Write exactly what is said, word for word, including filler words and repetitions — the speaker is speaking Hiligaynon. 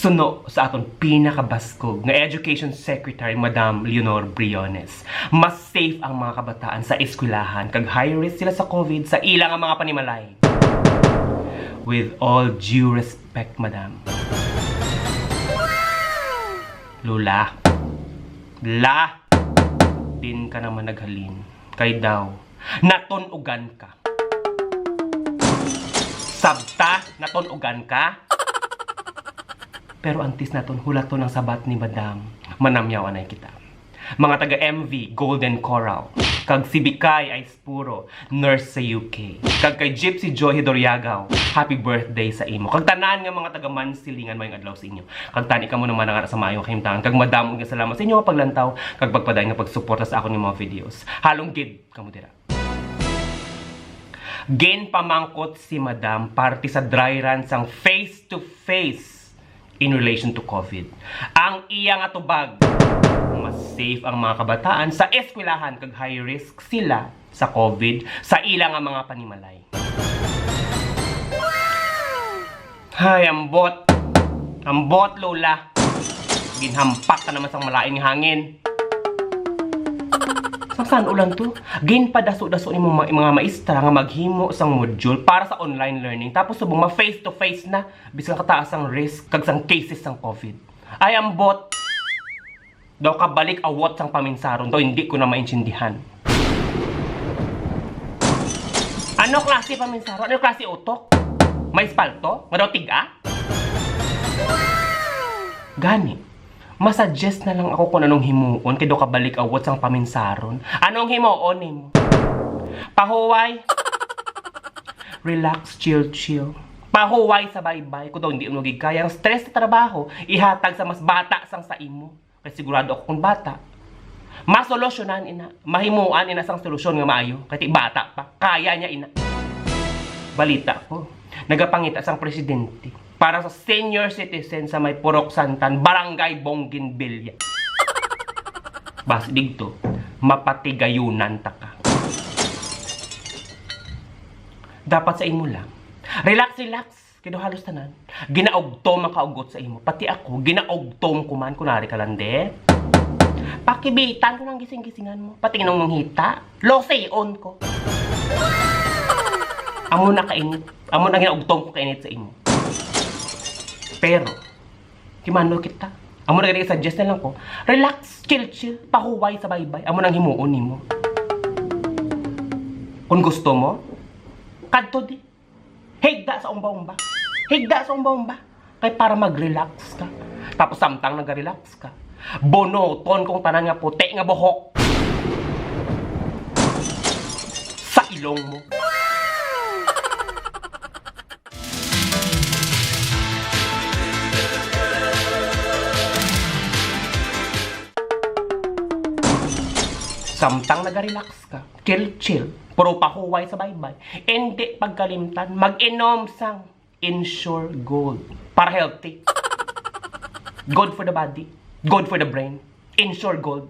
Suno sa aton pinakabaskog nga Education Secretary, Madam Leonor Briones, mas safe ang mga kabataan sa eskwelahan kag high risk sila sa COVID sa ila nga mga panimalay. With all due respect, Madam. Lola. La. Din ka naman naghalin. Kay daw, natun-ugan ka. Sabta, natun-ugan ka. Pero antes naton hulaton ang sabat ni Madam, manamyaw anay kita. Mga taga M V, Golden Coral, kag si Bikay Aispuro, nurse sa U K, kag kay Gypsy Joy Hidoriagaw, happy birthday sa imo. Kag tanan nga mga taga Mansilingan, mayong adlaw sa inyo. Kag tani kamo naman nga sa maayong kahimtangan. Kag madamo nga salamat sa inyo nga paglantaw kag pagpadayon nga pagsuporta sa akon nga mga videos. Halong gid kamo dira. Ginpamangkot si Madam parte sa dry run sang face to face in relation to COVID. Ang iya nga tubag, mas safe ang mga kabataan sa eskwelahan kag high risk sila sa COVID sa ila nga mga panimalay. Hay, ambot. Ambot, Lola. Ginhampak ka naman sang malain nga hangin. Sang san-o lang to? Ginpadaso-daso nimo ma-, mga maestra nga maghimo sang module para sa online learning. Tapos subong ma face to face na, bisan kataas ang risk kag sang cases sang COVID. Ay, ambot. Daw kabalik awot sang paminsaron, daw hindi ko na maintindihan. Ano klase paminsaron? Ano klase utok? May espalto? Nga daw tiga? Gani, masuggest na lang ako kung anong himuon kay daw kabalik awot sang paminsaron. Anong himuon nimo? Pahuway. Relax, chill, chill. Pahuway sa baybay. Kung daw hindi mo gid kaya ang stress sa trabaho, ihatag sa mas bata sang sa imo. Kay sigurado ako kung bata, masolusyonan ina, mahimuan ina sang solusyon nga maayo. Kay ti bata pa, kaya niya ina. Balita ko, nagapangita sang presidente para sa senior citizen sa may Purok Santan, Barangay Bougainvillea. Basi digto, mapatigayunan ta ka. Dapat sa imo lang. Relax, relax. Kay daw halos tanan, ginaugtom ang kaugot sa imo. Pati ako, ginaugtom ko man, kunwari ka lang, de. Pakibitan ko ng gising-gisingan mo. Pati nang manghita, loseon ko. Amo na kainit. Amo na ginaugtom ko kainit sa imo. Pero, kimano kita. Amo na gani suggest na lang ko. Relax, chill, chill. Pahuway sa baybay. Amo nang himuon nimo. Kung gusto mo, kadto di. Higda sa umba-umba. Higda sa umba-umba. Kay para mag-relax ka. Tapos samtang nag-relax ka, bunuton kong tanan nga puti nga buhok sa ilong mo. Samtang nag-relax ka, chill-chill, puro pahuway sa baybay, hindi pagkalimtan, mag-inom sang Ensure Gold. Para healthy. Good for the body. Good for the brain. Ensure Gold.